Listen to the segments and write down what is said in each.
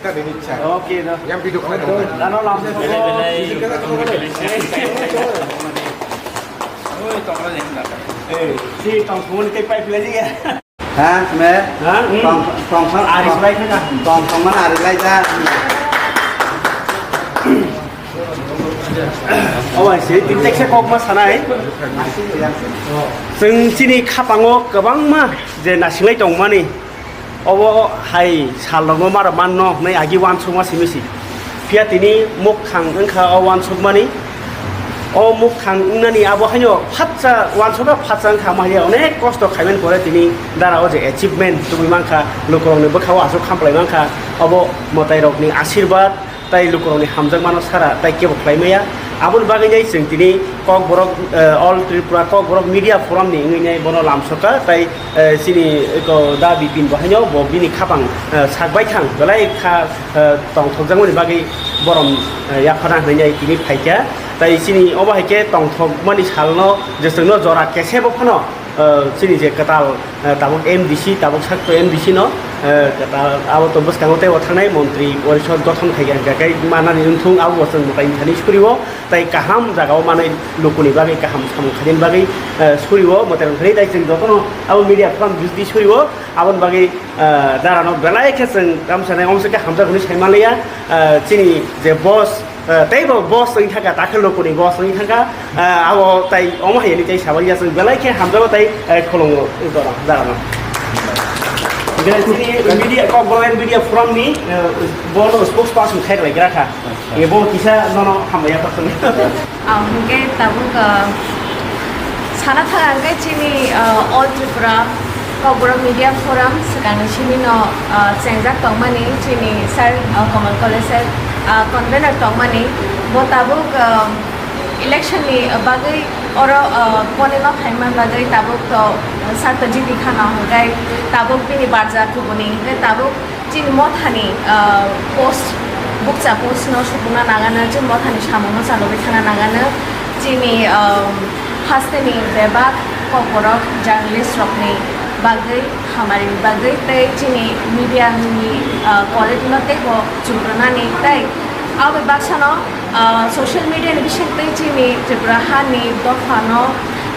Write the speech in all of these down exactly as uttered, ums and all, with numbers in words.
Okay, no. Yang video kau itu. Ano lam. Oi, tong ni kai pipe lagi ya. Ha, me? Ha? Hmm. Tong, tong, tong, ari sulai kena. Tong, tong mana ari lai ta? Oh, I see. Tin tekse kok ma sanai. Chwng chini khapango kwbangma je nasinglai tongmani. Obo hai salrokno maro manno hwnwi agi uansukma simi si. Phiya tini mukhang wngkha o uansukmani. O mukhang wngnani abo haino phatsa uansukha phatsa wngkha, ama hai onek kosto khaimani pore tini dara o je achievement tubui mankha, lukurokni bwkhao aswk khamplai mankha, obo mwtairokni asirwad. Tai lukurokni hamjakmano sara tai kebo khlai maya. Aboni bagwi nai chwng tini Kokborok, eh, All Tripura Kokborok Media Forum ni wngwi nai bono lamsoka tai, eh, chini eko da Bipin bo haino bo bini khapang, eh, sak baithang belai kha, eh, tongthokjakmani bagwi borom, eh, yaphana hwnwi nai tini phaikha. Tai chini obo hai khe tongthokmani salno je chwngno jora kesebo phano, eh, chini je kwtal, eh, tabuk M D C, tabuk sakto M D C no, eh, kwtal abo to bwskango teibo thangnai montri porisod gothon khai kha, hwnkhe manani wngthung abo bo chwng mwtai thani suriwo, tai kaham jagao manwi lukuni bagwi kaham samung khainani bagwi, eh, suriwo mwtai thani tai chwng jotono abo media forum bisdi suriwo aboni bagwi, eh, darano belai khe chwng tamsa nai omsok khe hamjak hwnwi sai manliya, eh, chini je boss, Eh, tei bo boss wng thangkha, takhwlrokni boss wng thangkha, eh, abo tai omo hai ni tei sabai ya chwng belai khe hamjago tei, eh, khulungo jora, jora no. Belai chini media, Kokborok Media Forum ni, eh, bono spokesperson khai lai gra kha. Acha. Ebo kisa nono hambai ya patung. Ah, hwnkhe tabuk, ah, sana thang ang khe chini, ah, All Tripura Kokborok Media Forum swkangni simi no, ah, chengjak tongmani chini sir, ah, Kamal College sir, ah, convener tongmani. Bo tabuk, ah, election ni bagwi oro, ah, ponima phaima bagwi tabuk to, ah, sarta jiti khana hwnkhe tabuk bini barja kubuni hwnkhe tabuk chini mothani, ah, post, bukcha post no supungna nangano, chini mothani samungno chalogwi thangna nangano, chini, ah, hasteni bebak kokborok journalist rokni bagwi, hamari bagwi tei chini media ni, ah, quality no teibo chukrunani tei aboni baksano, ah, social media ni bisingtwi chini Tripura hani dophano,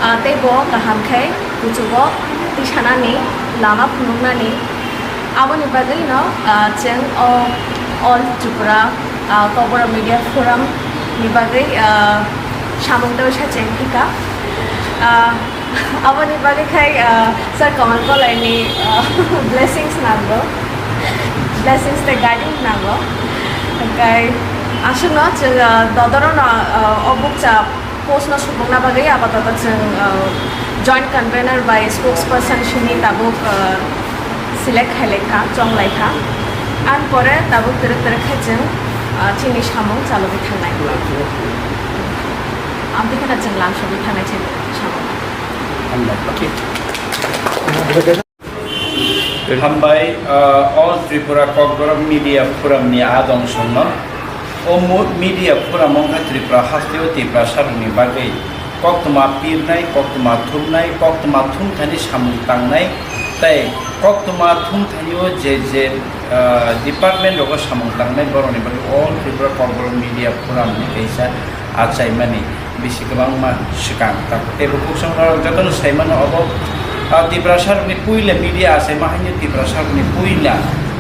ah, teibo kaham khe kuchugo tisanani lama phunuknani. Aboni bagwi no, ah, chwng o All Tripura, ah, Kokborok Media Forum ni bagwi, ah, samung tei sa cheng phika. Ah, aboni bagwi khai, ah, Sir Kamal Kolai ni, ah, blessings nango, blessings tei guiding nango. Hwnkhe aswkno chwng, ah, dodoro no, ah, o bukcha post no supungna bagwi apatot chwng, ah, joint convener bai spokesperson simi tabuk, ah, select khai lai kha, chong lai kha. Ang pore tabuk twrwk twrwk khai chwng, ah, chini samung chalogwi thangnai. Amtwi kheno chwng lamsogwi thangnai chini samung. Hambai, ah, All Tripura Kokborok Media Forum ni adong songno. O mu-, media forum wngkha Tripura hasteo Tiprasa rokni bagwi koktwma pirnai, koktwma thumnai, koktwma thumthani samung tangnai, tei koktwma thumthanio je je, ah, department rogo samung tangnai borokni bagwi All Tripura Kokborok Media Forum ni kaisa achaimani bisi kwbangma swkang. Tei bukhuk songno jotono saimano obo, ah, Tiprasa rokni puila media achaima haino Tiprasa rokni puila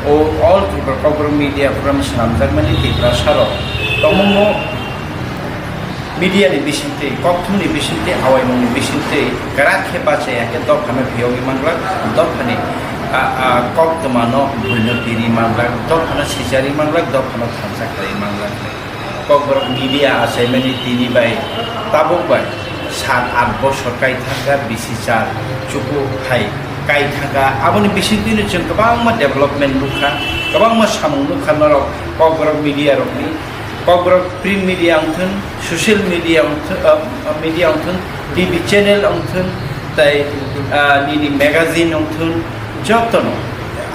o All Tripura Kokborok Media Forum swnamjakmani Tiprasa rok tongmungno media ni bisingtwi, kokthumni bisingtwi, awaimungni bisingtwi kwrak khe bachai ya khe dophano phiyogwi manglak, dophani, ah, ah, koktwmano buino piri manglak, dophano sijari manglak, dophano thansa khlai manglak. Kokborok media achaimani tini bai tabuk bai sat aath bosor kai thangkha, bisi char chuku hai kai thangkha. Aboni bisingtwino chwng kwbangma development nukha, kwbangma samung nukha norok Kokborok media rokni. Kokborok print media wngthun, social media wngthun, ah, media wngthun, T V channel wngthun, tei, ah, nini magazine wngthun, jotono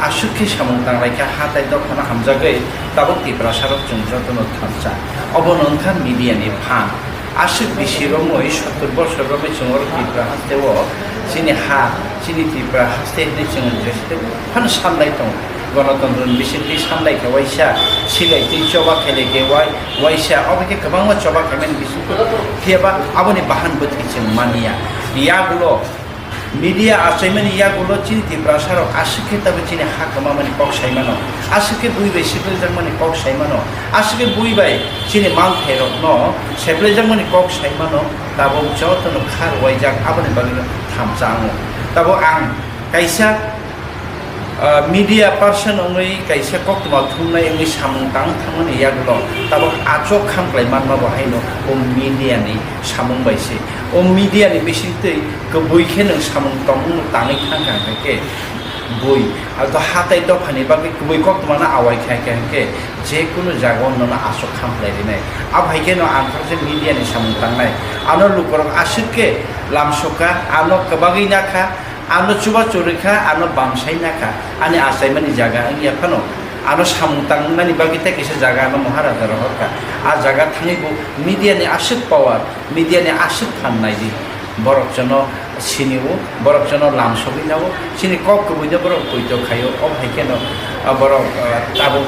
aswk khe samung tanglaikha, hatai dophano hamjagwi tabuk Tiprasarok chwng jotono thansa. Obono wngkha media ni phan. Aswk bisi romwi, sottor bosor romwi chwng oro Tripura hasteo chini ha, chini Tripura haste hinwi chwng jesete phano sannai tongo. Gonotontro ni bisingtwi samlai khe waisa, silai twi choba khailai khe wai-, waisa, obo khe kwbangma choba khaimani bisingtwi, phiyaba aboni bahan bwthwi chwng manya. Yagulo, media achaimani yagulo chini Tiprasa rok aswk khe tabuk chini ha kwmamani kok sai mano, aswk khe bui bai sipiljakmani kok sai mano, aswk khe bui bai chini manthairokno seplaijakmani kok sai mano, tabuk jotono kha rwuaijak aboni bagwino thamsa ango. Tabuk ang kaisa ah, media person wngwi kaisa koktwma thumnai wngwi samung tang thangmani yagulo tabuk achuk khamklai manma bo haino o media ni samung bai se. O media ni bisingtwi kwbui khe nwng samung tongmung tangwi thang kha hwnkhe bui, ah, to hatai dophani bagwi kwbui koktwma no awai kha khe hwnkhe je kunu jaga o nono achuk khamklai rinai. Abo hai kheno ang kha je media ni samung tangnai. Ano lukurok aswk khe lamsok kha, ano kwbagwi nakha, ano chubachu rwkha, ano bamsai nakha, ani achaimani jaga wngya phano, ano samung tangnani bagwi tei kisa jaga ano Maharaja rohorkha. A jaga thangwi bo media ni aswk power, media ni aswk phan naidi. Borok jono sinio, borok jono lamsogwi nao, chini kok kwbwino borok poito khaio, o hai kheno, ah, borok, ah, tabuk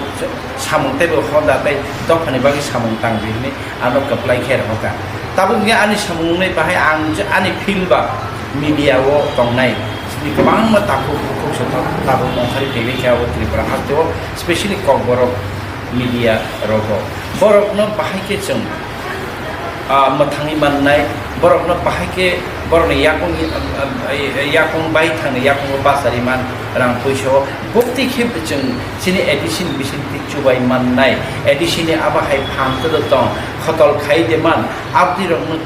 samung teibo hoda tei dophani bagwi samung tangdi hwnwi ano kwplai khe rohorkha. Tabuk wngya ani samung wngnai bahai ang je ani field ba media o tongnai chini kwbangma takhuk bukhuk se tabuk ongkhorwi tongwi khe abo Tripura haste o, specially Kokborok media rogo. Borokno bahai khe chwng, ah, mwthangwi mannai, borokno bahai khe borokni yakung, ah, ah, yakung bai thangni yakungo bachari man rang puisa o. Bukti khe chwng chini A D C ni bisingtwi chubai mannai, A D C ni abo hai phan kwdwk tong, khotol khai de man, abdi rokno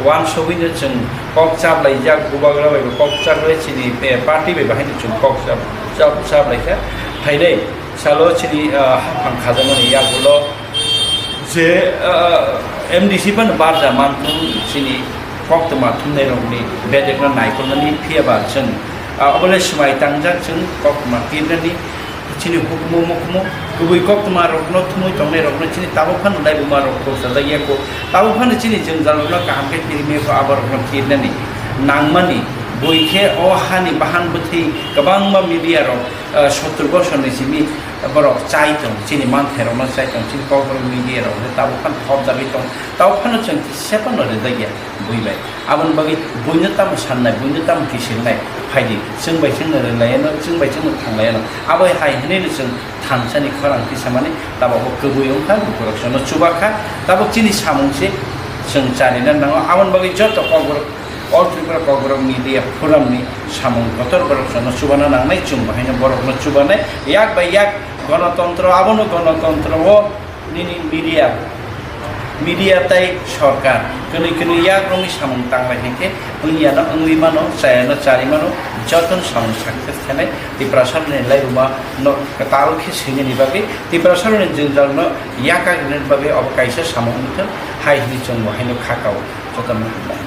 wansugwino chwng kok chaplaijak, bubagra bai bo kok chaplai chini, eh, party bai bahaino chwng kok chap-, chap-, chaplaikha. Phainai salo chini, ah, haphang khajakmani yagulo je, ah, M D C phano barja manthung chini koktwma thumnairokni bedekno naikolnani phiyaba chwng, ah, obole swmai tangjak chwng koktwma kirnani. Chini hukumu mukumu kwbui koktwma rokno thumwi tongnai rokno chini tabuk phano laibuma rok khorsa jak ya kho. Tabuk phano chini jwngjal rokno kaham khe kirimya kho, abo rokno kirnani nangmani bui khe o hani bahan bwthwi kwbangma media rok, ah, sottur bosor ni simi borok chai tong, chini manthai rokno chai tong, chini Kokborok media rok tabuk phano thopjagwi tong, tabuk phano chwng kisa phano rijak ya. Bui bai. Aboni bagwi buino tamo sannai, buino tamo kisingnai, phaidi, chwng bai chwngno rwlaiano, chwng bai chwngno thanglaiano. Abo hai hwnwi no chwng thansani khorang tisamani, tabuk bo kwbui wngkha, lukurok chwngno chubakha, tabuk chini samung se chwng charina nango. Aboni bagwi joto Kokborok, All Tripura Kokborok Media Forum ni samung kotor borok chwngno chubana nangnai, chwng bo haino borokno chubanai, yak bai yak gonotontro, abono gonotontro o Nini media, media tei sorkar kwnwi kwnwi yak romwi samung tanglai hinkhe wngya no wngwi mano, chaya no chari mano, jotono samung success khenai Tiprasa ni laibuma no kwtal khe swinani bagwi, Tiprasa ni jwngjal no yakagrini bagwi obo kaisa samung wngthwng hai hwnwi chwng bo haino kha kao. Jotono hambai.